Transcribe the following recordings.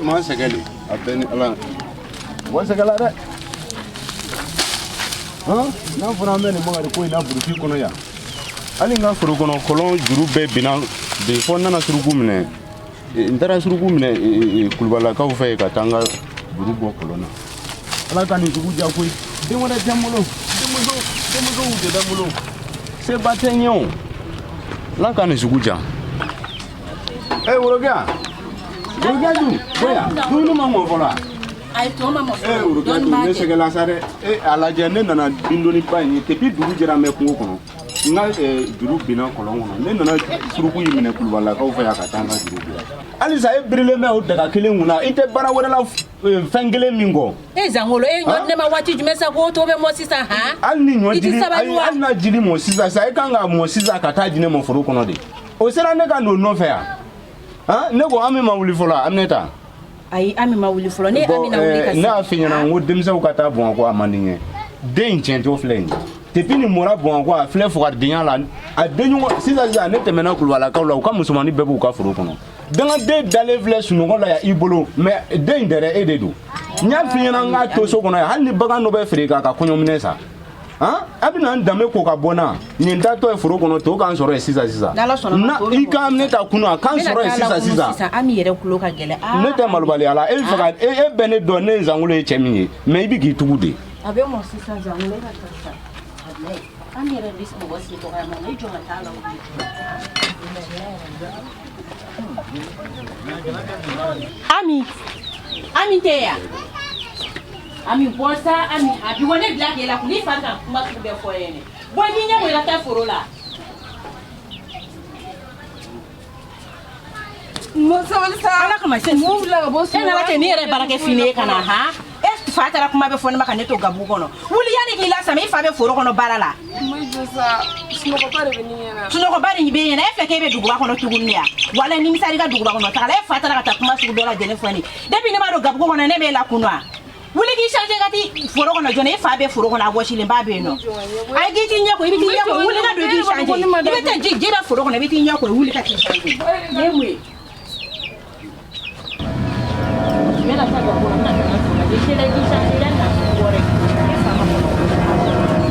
Maa sɛgɛn de a bɛɛ ni ala mɔgɔ sɛgɛnla dɛ. N'a fɔra an bɛ nin Bakari ko in na burusi kɔnɔ yan, hali n ka foro kɔnɔ kɔlɔn juru bɛɛ binna bi, fɔ n nana suruku minɛ. N taara suruku minɛ kulubalakaw fɛ ka taa n ka juru bɔ kɔlɔn na. Ala ka nin sugu diya koyi. Den wɛrɛ tɛ n bolo, denmusow de bɛ n bolo, seba tɛ n ye o. Ala ka nin sugu diya. Worokiya, Worokiya dun, bonya dumuni ma mɔ fɔlɔ wa? Ayi, tɔ ma mɔ. Worokiya dun, ne sɛgɛnla sa dɛ. A lajɛ, ne nana bindoniba in ye depuis dugu jɛra, n bɛ kungo kɔnɔ, n ka juru binna kɔlɔn kɔnɔ, ne nana suruku in minɛ kulubalakaw fɛ yan ka taa n ka juru bɔ. Halisa e birilen bɛ o daga kelen kunna, i tɛ baara wɛrɛ la fɛn kelen min kɔ. E Zangolo, e ɲɔ ne ma waati jumɛn sa ko to bɛ mɔ sisan han? Hali ni ɲɔ I ti jili sabali wa? Hali n'a jili mɔ sisan sa, e kan ka mɔ sisan ka taa di ne ma foro kɔnɔ de. O sera ne ka don nɔfɛ yan han. Ne ko Ami ma wuli fɔlɔ, Aminata? Ayi, Ami ma wuli fɔlɔ. Ne Bon, Ami na wuli ka ne y'a f'i ɲɛna n ko denmisɛnw ka taa Bamakɔ, a man di n ye. Den in tiɲɛtɔ filɛ nin ye depuis nin mɔra Bamakɔ, a filɛ fugaridenya la, a denɲɔgɔn. Sisan sisan ne tɛmɛna kulubalakaw la, u ka musomanin bɛɛ b'u ka foro kɔnɔ. Dangaden dalen filɛ sunɔgɔ la yan i bolo, mais den in tɛ dɛ, e de don. N y'a f'i ɲɛna n k'a to so kɔnɔ yan, hali ni bagan dɔ bɛ feere k'a ka kɔɲɔminɛ san han, a bɛna n danbe ko ka bɔ n na. Nin datɔ ye foro kɔnɔ, to k'an sɔrɔ yen sisan sisan. N'Ala sɔnna ma, Na to bɛ i mɔ. ka ne ta kunu, a k'an N bɛna sɔrɔ yen taa sisan la kunu. Sisan Sisan Ami yɛrɛ kulo ka gɛlɛn. Aa, ne tɛ malobaliya la, e bɛ fɛ ka e bɛ ne dɔn, ne ye Zangolo ye cɛ min ye, mais i bɛ k'i tugu de. A bɛ mɔ sisan Zangolo, e ka taa sisan. Walayi, Ami yɛrɛ bɛ mɔgɔ si dɔgɔya ma, i jɔ ka taa la wuli. Ami, Ami tɛ yan. Ami bɔ sa, Ami, a bi wa ne bila k'e la kun, n'i fa ka kuma sugu bɛɛ fɔ ye ne. Bɔ i k'i ɲɛ bɔ i ka taa foro la. Sabali sa. Ala kama se. Mun wulila ka bɔ E nana kɛ ni yɛrɛ ye baarakɛ fini ye ka na han. E fa taara kuma bɛ fɔ ne ma ka ne to gabugu kɔnɔ. Wuli yanni k'i lasama, i fa bɛ foro kɔnɔ baara la. N ma jɔ sa, sunɔgɔba de bɛ ne ɲɛ na. Sunɔgɔba de bɛ ɲɛna, e fɛ k'e bɛ duguba kɔnɔ tuguni ya. Wala nimisari ka duguba kɔnɔ taga la, e fa taara ka taa kuma sugu dɔ la jɛnɛ fɔ ne. Depuis ne b'a dɔn gabugu kɔnɔ, ne b'e la kunu wa. Wuli k'i changer ka ti foro kɔnɔ joona, i fa bɛ foro kɔnɔ, a wɔsilen ba bɛ yen nɔ. Ayi, k'i t'i ɲɛ ko, i bɛ t'i ɲɛ ko, wuli ka don i k'i changer. I bɛ taa ji bɛ foro kɔnɔ, i bɛ t'i ɲɛ ko, wuli ka t'i changer. Ne ye mun ye? N bɛna taa gabugu kɔnɔ, n bɛna taa n ka foro la. I teliya i k'i changer yanni ka bɔ dɛ. E fa ma kɔnɔ.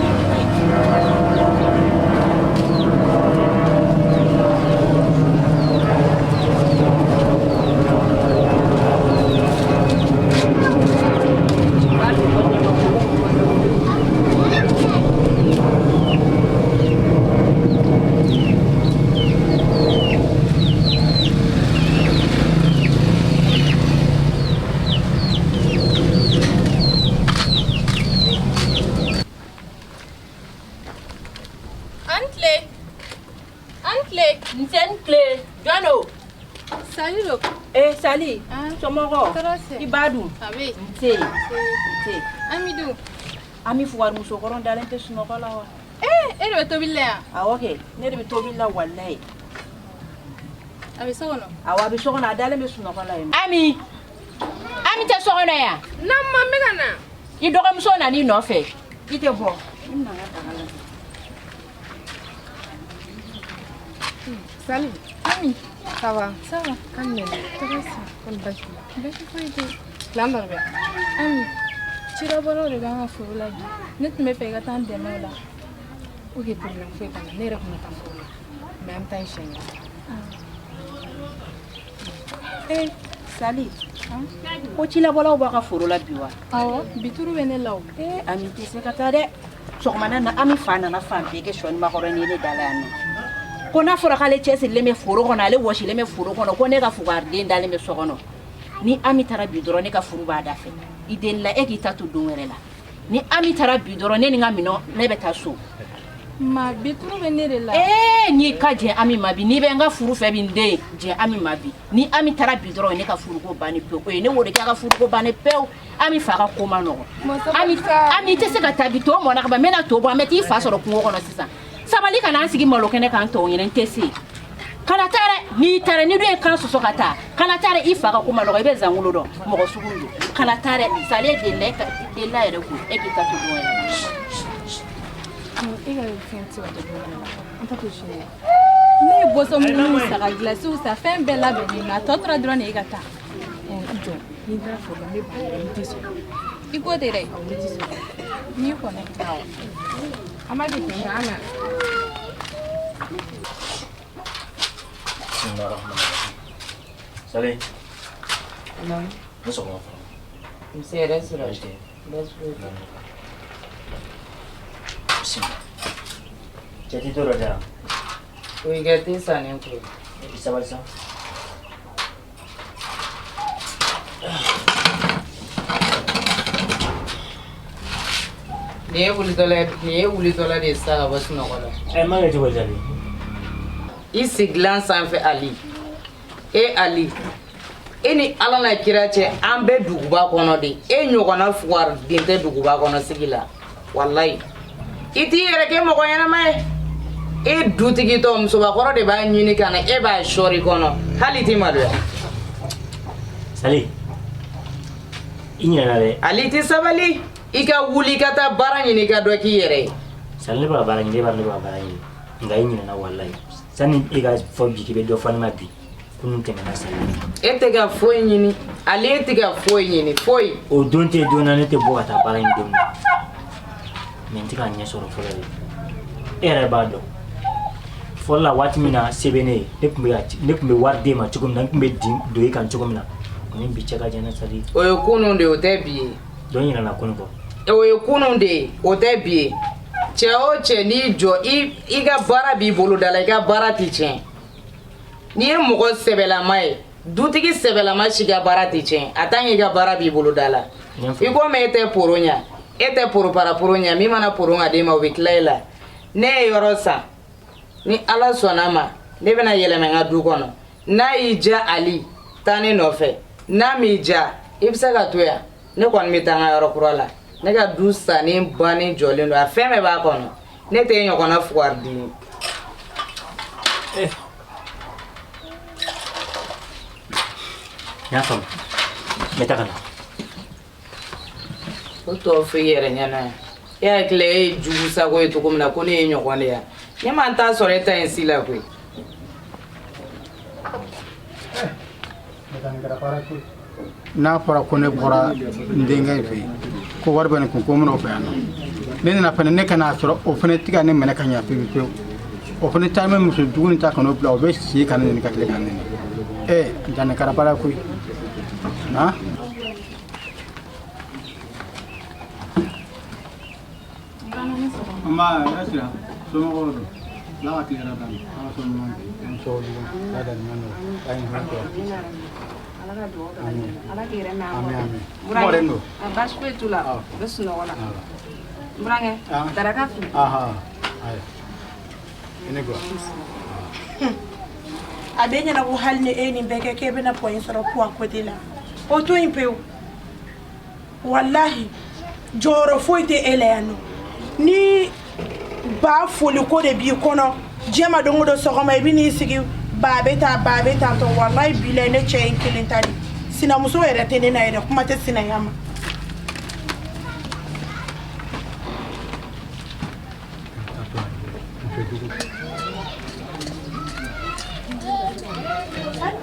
An tile. An tile. Nse n tile, jɔn don? Sali don. Eh Sali, Ah. somɔgɔw? Tɔɔrɔ tɛ. I ba dun? A bɛ yen. Nse. Nse. Ami dun? Ami fugarimuso kɔrɔ dalen tɛ sunɔgɔ la wa? Ee, e de bɛ tobili la yan? Awɔ kɛ, ne de bɛ tobili la walayi. A bɛ so kɔnɔ. Awɔ, a bɛ so kɔnɔ, a dalen bɛ sunɔgɔ la yen. Ami, Ami tɛ so kɔnɔ yan. Na ma, n bɛ ka na. I dɔgɔmuso nan'i nɔfɛ. I tɛ bɔ. I bɛna n ka daga lajɛ. Sali. Ami. Ça va? Ça va. Kan nɛnɛ. Tɔɔrɔ tɛ. Kɔni baasi t'i la? Baasi foyi tɛ. Plan dɔ de bɛ. Ami, cilabɔlaw de b'an ka foro la bi. Ne tun bɛ fɛ i ka taa n dɛmɛ o la. Ok, problème foyi t'a la. Ne yɛrɛ tun bɛ taa foro la. Mais an bɛ taa yen siɲɛ wɛrɛ. Eh Sali, ko cilabɔlaw b'a ka foro la bi wa? Awɔ, bi turu bɛ ne la o. Eh Ami tɛ se ka taa dɛ. Sɔgɔmada na Ami fa nana fan bɛɛ kɛ sɔɔni makɔrɔni ye ne da la yan nɔ. Ko n'a fɔra k'ale cɛsirilen bɛ foro kɔnɔ, ale wɔsilen bɛ foro kɔnɔ, ko ne ka fugariden dalen bɛ so kɔnɔ. Ni Ami taara bi dɔrɔn, ne ka furu b'a da fɛ. I den la, e k'i ta to don wɛrɛ la. Ni Ami taara bi dɔrɔn, ne ni n ka minɛn, ne bɛ taa so. Ma, bi turu bɛ ne de la. Ee, n'i ka jɛ Ami ma bi, n'i bɛ n ka furu fɛ bi, n den jɛ Ami ma bi. Ni Ami taara bi dɔrɔn, ne ka furuko banni pewu. O ye ne wolo k'a ka furuko banni pewu. Ami fa ka ko ma nɔgɔn. Ami, Ami tɛ se ka taa bi, to mɔna ka ban, n bɛna to bɔ, an bɛ t'i fa sɔrɔ kungo kɔnɔ sisan. Sabali ka n'an sigi malo kɛnɛ k'an tɔw ɲɛna, n tɛ se. Kana taa dɛ, n'i taara, n'i dun ye kan sɔsɔ ka taa, kana taa dɛ, i fa ka ko ma nɔgɔn, i bɛ Zangolo dɔn, mɔgɔ sugu don. Kana taa dɛ, Sale delila delila yɛrɛ ko, e k'i ta to don wɛrɛ la. E ka fɛn tɛ se ka to don wɛrɛ la. An ta to sini. Ne ye boisson minnu ni saga gilasiw san, fɛn bɛɛ labɛnnen don. A tɔ tora dɔrɔn de e ka taa. I jɔ, ni n taara foro la, n bɛ ban yɛrɛ, n tɛ sɔn. I ko ten dɛ. Awɔ, ne tɛ sɔn. N'i kɔnɔ. Awɔ. An b'a kɛ ten tɔ, an na. Sale. Naamu. Ne sɔgɔma fɔlɔ. Nse hɛrɛ sira. Baasi tɛ. Baasi foyi tɛ. Bisimila. Cɛ t'i to dɔ diyan. O y'i ka te sannen ko ye. I sabali sa. Nin ye wulitɔla nin ye wulitɔla de ye sisan ka bɔ sunɔgɔ la. Ɛ n b'a kɛ cogo di Sali? I sigilan sanfɛ Ali. E Ali. E ni Ala n'a kira cɛ an bɛ duguba kɔnɔ de. E ɲɔgɔnna fugariden tɛ duguba kɔnɔ sigi la. Walayi. I t'i yɛrɛ kɛ mɔgɔ ɲɛnama ye. E dutigi tɔ musobakɔrɔ de b'a ɲini ka na e b'a sɔɔri kɔnɔ hali i t'i maloya. Sali. I ɲinɛna dɛ. Ali i tɛ sabali i ka wuli i ka taa baara ɲini i ka dɔ k'i yɛrɛ ye. Sali ne bɛ ka baara ɲini e b'a dɔn ne bɛ ka baara ɲini nka i ɲinɛna walayi sani e ka fɔ bi k'i bɛ dɔ fɔ ne ma bi kunun tɛmɛna Sali. E tɛ ka foyi ɲini Ali e tɛ ka foyi ɲini foyi. O don tɛ don na ne tɛ bɔ ka taa baara ɲini don min na mais n tɛ k'a ɲɛ sɔrɔ fɔlɔ de e yɛrɛ b'a dɔn fɔlɔ la waati min na se bɛ ne ye ne tun bɛ wari d'e ma cogo min na n tun bɛ don e kan cogo min na o ni bi cɛ ka jan ne Sali. O ye kunun de ye o tɛ bi ye. Dɔ ɲinɛna kunun kɔ. O ye kunun de ye o tɛ bi ye cɛ o cɛ n'i jɔ i ka baara b'i bolo da la i ka baara tɛ tiɲɛ n'i ye mɔgɔ sɛbɛlama ye dutigi sɛbɛlama si ka baara tɛ tiɲɛ a tant k'i ka baara b'i bolo da la i komi e tɛ poro ɲa e tɛ poro para poro ɲa min mana poro ka d'e ma o bɛ tila e la ne ye yɔrɔ san ni Ala sɔnna ma ne bɛna yɛlɛmɛ n ka du kɔnɔ n'a y'i diya Ali taa ne nɔfɛ n'a m'i diya i bɛ se ka to yan ne kɔni bɛ taa n ka yɔrɔ kura la ne ka du sannen bannen jɔlen don a fɛn bɛɛ b'a kɔnɔ ne tɛ e ɲɔgɔnna fugariden ye. N y'a faamu n bɛ taa ka na. O tɔ fɔ i yɛrɛ ɲɛna yan e hakili e ye jugu sago ye cogo min na ko ne ye ɲɔgɔn de ye ne ma n ta sɔrɔ e ta in si la koyi. N'a fɔra ko ne bɔra n denkɛ fɛ yen ko wari bɛ ne kun ko n bɛna o fɛ yan nɔ ne nana fana ne ka n'a sɔrɔ o fana tɛ ka ne minɛ ka ɲɛ pewu pewu o fana taa bɛ muso jugu nin ta ka n'o bila o bɛ si ka ne nɛni ka tile ka ne nɛni ɛ nka nin kɛra baara koyi han. Nba hɛrɛ sira somɔgɔw don Ala ka tile hɛrɛ d'an ma Ala ka sɔn ɲuman di an sɔn jugu Ala ka ɲuman nɔgɔya Ala ka ɲuman sɔrɔ. Ala ka dugawu kɛ. Amin. Ala k'i yɛrɛ mɛn an Amin kɔrɔ. amin. Mɔgɔ don. Baasi foyi t'u la. U bɛ sunɔgɔ la. N burankɛ, daraka filɛ. Aha. Ayi. I ni gɔ. A bɛ ɲɛna ko hali ni e ye nin bɛɛ kɛ k'e bɛna point sɔrɔ poids côté la o to yen pewu walahi jɔyɔrɔ foyi tɛ e la yan nɔ ni ba foliko de b'i kɔnɔ diɲɛ ma don o don sɔgɔma i bɛ n'i sigi ba bɛ taa ba bɛ tan tɔ walahi bilahi ne cɛ ye n kelen ta de sinamuso yɛrɛ tɛ ne na yɛrɛ kuma tɛ sinaya ma.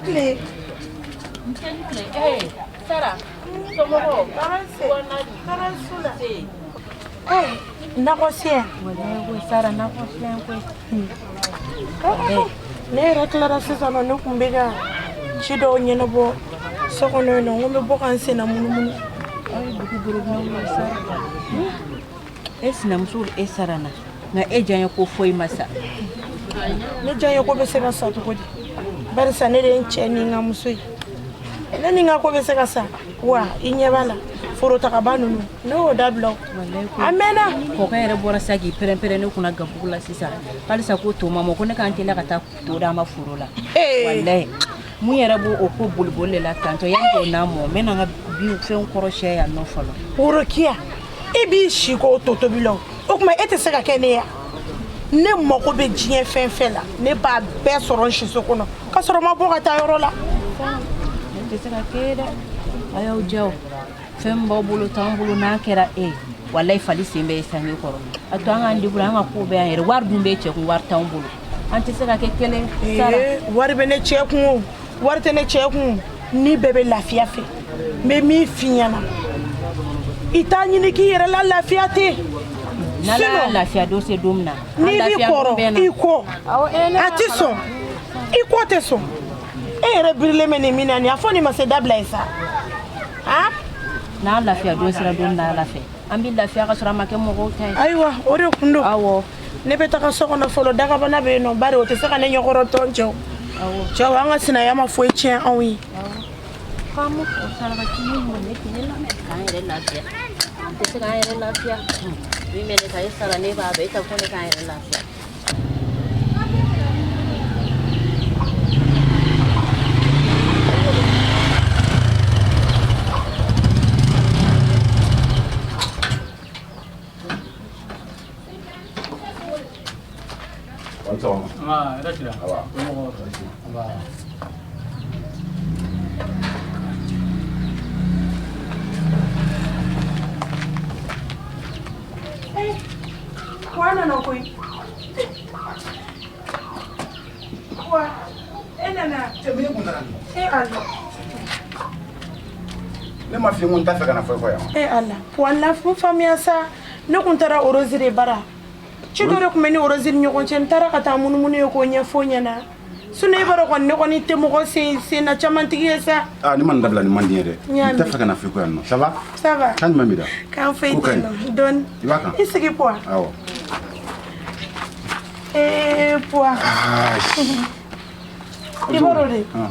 Tile. Sara, somɔgɔw? Tɔɔrɔ su la. Nakɔ siɲɛ. Walayi Sara, nakɔ siɲɛ koyi. Ne yɛrɛ tilara sisan nɔ ne tun bɛ ka ci dɔw ɲɛnabɔ so kɔnɔ yen nɔ n ko n bɛ bɔ ka n senna munumunu. Aw ye dugu gorobinɛw ye Sara. E sinamuso e sara na nka e diyaɲɛ ko foyi ma sa. Ne diyaɲɛ ko bɛ se ka sa cogo di? Barisa ne de ye n cɛ ni n ka muso ye. Ne ni n ka ko bɛ se ka sa wa i ɲɛ b'a la forotagaba ninnu ne y'o dabila o. A mɛnna. Kɔkɛ yɛrɛ bɔra sa k'i pɛrɛn-pɛrɛn ne kunna gabugu la sisan halisa ko to ma mɔ ko ne k'an teliya ka taa to d'a ma foro la. Walayi mun yɛrɛ b'o o ko boliboli de la tantɔ yanni k'o n'a mɔ n bɛ na n ka bin fɛnw kɔrɔsiyɛn yan nɔ fɔlɔ. Worokiya e b'i si k'o to tobi la o o tuma e tɛ se ka kɛ ne ye ne mako bɛ diɲɛ fɛn fɛn la ne b'a bɛɛ sɔrɔ n siso kɔnɔ ka sɔrɔ n ma bɔ ka taa yɔrɔ la. Ne tɛ se ka kɛ dɛ a y'aw diya o fɛn min b'aw bolo t'an bolo n'a kɛra e ye walayi fali sen bɛ e sange kɔrɔ a to an k'an debrouiller an ka ko bɛɛ y'an yɛrɛ wari dun b'e cɛ kun wari t'anw bolo an tɛ se ka kɛ kelen Sara. Wari bɛ ne cɛ kun o wari tɛ ne cɛ kun Ni bɛɛ bɛ lafiya fɛ, n bɛ min f'i ɲɛna, i t'a ɲini k'i yɛrɛ la lafiya ten. N'Ala y'a lafiya don se don min na. N'i b'i kɔrɔ i kɔ, a ti sɔn, i kɔ tɛ sɔn. E yɛrɛ birilen bɛ nin min na nin, a fɔ nin ma se dabila ye sa. Han, n'an lafiya don sera don min na, Ala fɛ, an bɛ lafiya ka sɔrɔ a ma kɛ mɔgɔw ta ye. Ayiwa, o de kun don. Awɔ. Ne bɛ taga so kɔnɔ fɔlɔ, dagabana bɛ yen nɔ, bari o tɛ se ka ne ɲɛkɔrɔ tɔn. Cɛw, cɛw, an ka sinaya ma foyi tiɲɛ anw ye. K'an m'o fɔ saraka kini mɔ ne tɛ ne lamɛn k'an yɛrɛ lafiya, an tɛ se k'an yɛrɛ lafiya. Min bɛ ne kan, e sara ne b'a dɔn, e ta ko ne k'an yɛrɛ lafiya. Sɔgɔma. Nba, hɛrɛ sira. Awa. Nba. Wa nana koyi. Wa e nana. Cɛ, min kun nana nin? E Ala. Ne ma f'i ye ko n t'a fɛ ka na foyi fɔ yan. E Ala, wa n la n faamuya sa, ne kun taara Orozi de bara. Ci dɔ de tun bɛ ni Orozi ni ɲɔgɔn cɛ, n taara ka taa munumunu ye k'o ɲɛfɔ ɲɛna. Sinon e b'a dɔn kɔni, ne kɔni tɛ mɔgɔ sen senna camantigi ye sa. Aa, ni ma nin dabila, nin man di n ye dɛ. N y'a N t'a mɛn. fɛ ka na foyi ko yan nɔ. Ça va? Ça va. Kan jumɛn b'i da? K'an foyi Ko ka tɛ ɲi. nɔ dɔɔni. I b'a kan? I sigi Puwa. Awɔ. Ee Puwa. Aa. I b'a dɔn de. Ah.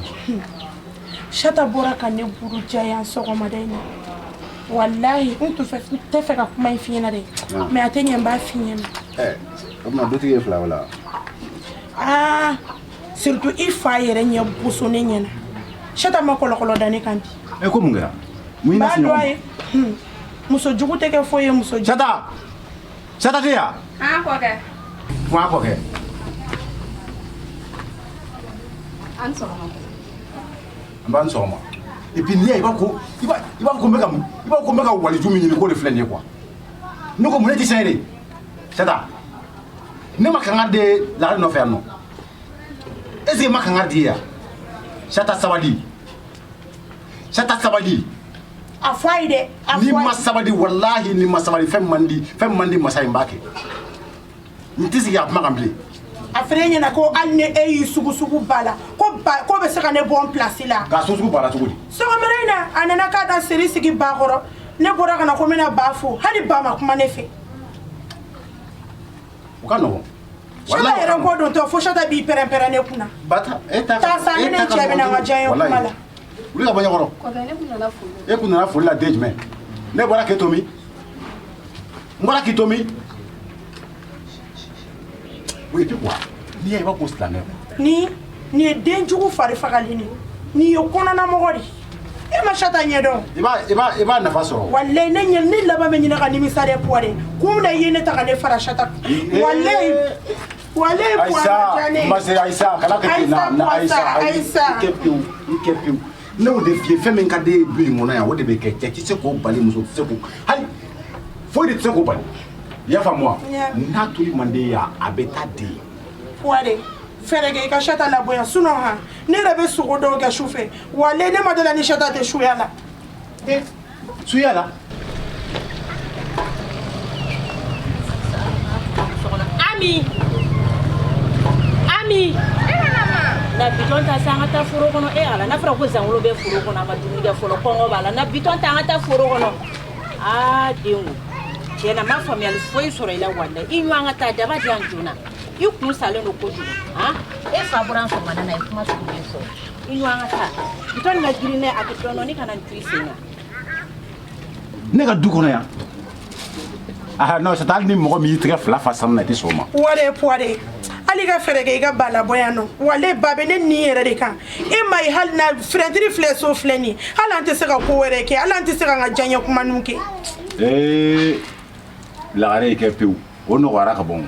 Sata bɔra ka ne buruja yan sɔgɔmada in na. Walahi, n tun fɛ n tɛ fɛ ka kuma in f'i ɲɛna dɛ. Ah. Mais a tɛ ɲɛ, n b'a f'i ɲɛna. Ɛ, o tuma dutigi ye fila wala? Aa, surtout i fa yɛrɛ ɲɛ boso ne ɲɛna. Sata ma kɔlɔkɔlɔ da ne kan bi. E ko mun kɛra? Mun y'i N b'a lase dɔn ɲɔgɔn a ma? ye. Muso jugu tɛ kɛ foyi ye muso jugu. Sata! Sata tɛ yan? An kɔkɛ. Kuma kɔkɛ. An sɔgɔma. N b'an sɔgɔma. Et puis n'i y'a ye, i b'a ko i b'a fɔ ko n bɛ ka mun, i b'a fɔ ko n bɛ ka waliju min ɲini k'o de filɛ nin ye quoi. Ne ko mun, ne tɛ sɛn de. Sata. Ne ma kangari de lagare nɔfɛ yan nɔ. Est ce que n ma kangari di ye yan? Sata, sabali. Sata, sabali. A fɔ a ye dɛ. A N'i fɔ a ma ye. sabali, walahi n'i ma sabali, fɛn man di, fɛn man di masa in b'a kɛ. N tɛ sigi a kuma kan bilen. A fɔra e ɲɛna ko hali ni e y'i sugusugu ba la, ko ba ko bɛ se ka ne bɔ n place la. K'a sugusugu ba la cogo di? Sɔgɔmada in na, a nana k'a da seri sigi ba kɔrɔ. Ne bɔra ka na ko n bɛna ba fo, hali ba ma kuma ne fɛ. O ka nɔgɔn. Sata yɛrɛ ko dontɔ fo Sata b'i pɛrɛn-pɛrɛn ne kunna. Ba ta, e ta. Taa sa, ne ni n cɛ bɛna n ka diya n ye kuma la. Wuli ka bɔ ɲɛkɔrɔ. Kɔkɛ, ne kun nana foli la. E kun nana foli la den jumɛn? Ne bɔra k'e to min? N bɔra k'i to min? Oui, et puis quoi? N'i y'a ye, i b'a ko silamɛ quoi. Ni nin ye den jugu fari fagalen de ye, nin ye kɔnɔnamɔgɔ de ye. E ma Sata ɲɛdɔn. I b'a nafa sɔrɔ. Walayi, ne ɲɛ ne laban bɛ ɲinɛ ka nimisa dɛ Puwa dɛ. Kun min na i ye ne ta ka ne fara Sata kan. Walayi, walayi Puwa, a ma diya ne Ayisa, ye. n ma se Ayisa, kana kɛ ten na na Ayisa, Ayisa, Ayisa. I kɛ pewu, i kɛ pewu. Ne y'o de f'i ye, fɛn min ka di e ye du in kɔnɔ yan, o de bɛ kɛ. Cɛ tɛ se k'o bali, muso tɛ se k'o, hali foyi de tɛ se k'o bali. I y'a faamu wa? N'a toli man di e ye, a bɛ taa den. Puwa de, fɛɛrɛ kɛ i ka Sata labɔ yan, sinon han, ne yɛrɛ bɛ sogo dɔw kɛ su fɛ. Walayi, ne ma dala ni Sata tɛ suya la. Suya la? Ami, Ami, na bitɔn ta sa, an ka taa foro kɔnɔ. E Ala, n'a fɔra ko zangolo bɛ foro kɔnɔ, a ma dumuni kɛ fɔlɔ, kɔngɔ b'a la. Na bitɔn ta, an ka taa foro kɔnɔ. Aa denw, tiɲɛ na, n ma faamuyali foyi sɔrɔ i la. Walayi, i ɲɔgɔn ka taa daba di yan joona, i kun salen don kojugu. Han, e fa bɔra an sɔgɔmada na, i kuma sugu bɛɛ fɔ. I ɲɔgɔn ka taa bitɔn nin ka girin dɛ, a tɛ dɔɔnin dɔɔnin kana nin to i sen kan. Ne ka du kɔnɔ yan. Ah non, c'est hali ni mɔgɔ min y'i tɛgɛ fila fa sanu na, i tɛ sɔn o ma. Puwa de, Puwa de, hali ka fɛɛrɛ kɛ i ka ba labɔ yan nɔ. Walayi, ba bɛ ne nin yɛrɛ de kan. E ma ye, hali na fenêtre filɛ, so filɛ nin ye, hali an tɛ se ka ko wɛrɛ kɛ, hali an tɛ se ka n ka diyaɲɛ kumaninw kɛ. Ee, lagare y'i kɛ pewu, o nɔgɔyara ka bɔ.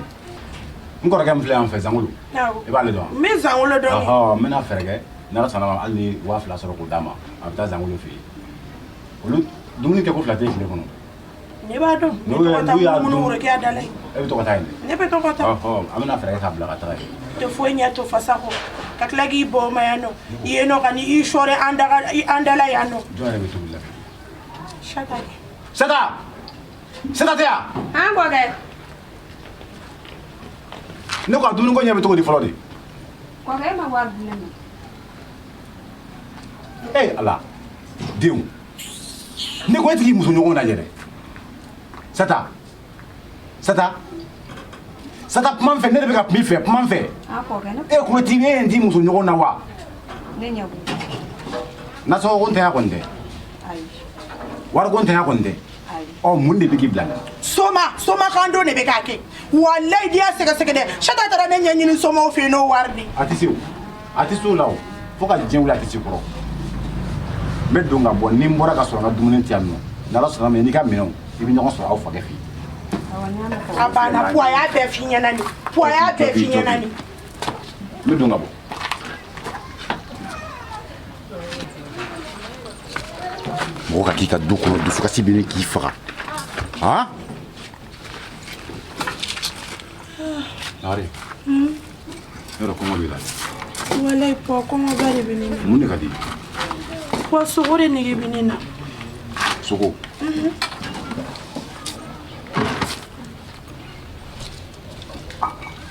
N kɔrɔkɛ min filɛ yan fɛ, Zangolo. Awɔ. I b'ale dɔn wa? N bɛ Zangolo dɔn. Ɔhɔ, n bɛna fɛɛrɛ kɛ, n'Ala sɔnna ma, hali ni 2000 sɔrɔ k'o d'a ma, a bɛ taa Zangolo fɛ yen. Olu dumuni kɛ ko fila tɛ tile kɔnɔ. Ne b'a dɔn. Ne tɔgɔ ta munumunu Worokiya da la yen. E bɛ tɔgɔ ta yen. Ne bɛ tɔgɔ ta. Ɔhɔn, an bɛna fɛɛrɛ kɛ k'a bila ka taga yen. Tɛ foyi ɲɛ to fasa kɔ. Ka tila k'i bɔ o ma yan nɔ. Yen nɔ ka n'i sɔɔri an da la yan nɔ. Jɔn yɛrɛ bɛ tobili la? Sata kɛ. Sata! Sata tɛ yan? An kɔkɛ. Ne ko a dumuniko ɲɛ bɛ cogo di fɔlɔ de? Kɔkɛ e ma wari di ne ma. Ee Ala, denw. Ne ko e tɛ k'i muso ɲɔgɔn lajɛ dɛ. Sata. Sata. Sata kuma n fɛ, ne de bɛ ka kuma i fɛ, kuma n fɛ. A kɔkɛ ne. E ko ti e ye n t'i muso ɲɔgɔn na wa? Ne ɲɛ b'o. Nasɔngɔ ko ntanya kɔni tɛ. Ayi. Wari ko ntanya kɔni tɛ. Ayi. Ɔ mun de bɛ k'i bila nin na? Soma, soma kan don de bɛ k'a kɛ. Walayi n'i y'a sɛgɛsɛgɛ dɛ, Sata taara ne ɲɛɲini somaw fɛ yen n'o wari de. A tɛ se o. A tɛ se o la o. Fo ka diɲɛ wuli a tɛ se kɔrɔ. N bɛ don ka bɔ ni n bɔra ka sɔrɔ n ka dumuni tɛ yan nɔ. N'Ala sɔnna ma i n'i ka minɛnw i bɛ ɲɔgɔn sɔrɔ aw fakɛ fɛ yen. A banna Puwa y'a bɛɛ f'i ɲɛna nin. Puwa y'a bɛɛ f'i ɲɛna nin. N bɛ don ka bɔ. Mɔgɔ ka k'i ka du kɔnɔ dusukasi bɛ ne k'i faga. Han? Lare. Yɔrɔ kɔngɔ b'i la dɛ. Walayi Puwa kɔngɔba de bɛ ne na. Mun de ka di? Puwa sogo de nege bɛ ne na. Sogo.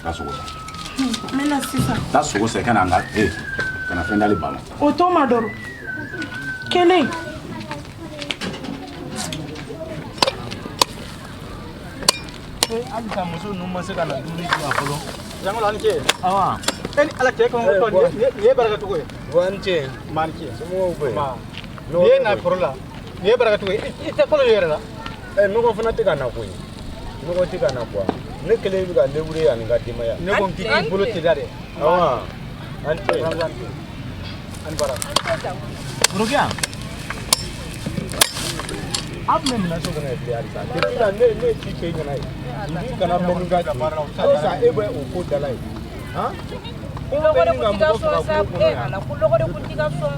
Taa sogo san. N bɛ na sisan. Taa sogo san i ka na an ka ka na fɛn d'ale ba ma. O to ma dɔrɔn. Kelen. Halisa muso ninnu ma se ka na dumuni di yan fɔlɔ. Jangolo ani ce. Awa. E ni Ala cɛ kɔngɔ tɔ nin ye baraka cogo ye. Wa ni ce. Ma ni ce. Somɔgɔw bɛ yen? Nin ye na foro la. Nin ye baraka cogo ye. I tɛ kɔlɔ yɛrɛ la. Nɔgɔ fana tɛ ka na koyi. Nɔgɔ tɛ ka na quoi. Ne kelen bɛ ka lebure ani n ka denbaya. Ne ko n k'i bolo teliya dɛ. Awa. Ani ce. Ani bara. Worokiya. A tun bɛ minɛn so kɔnɔ yen bilen halisa. Depuis la ne ye ci k'e ɲɛna yen. N kana mɛn ni ka ci. Halisa e bɛ o ko da la yen. Han? Ko lɔgɔ de kun t'i ka sɔn sa. Ala ko lɔgɔ de kun t'i ka sɔn.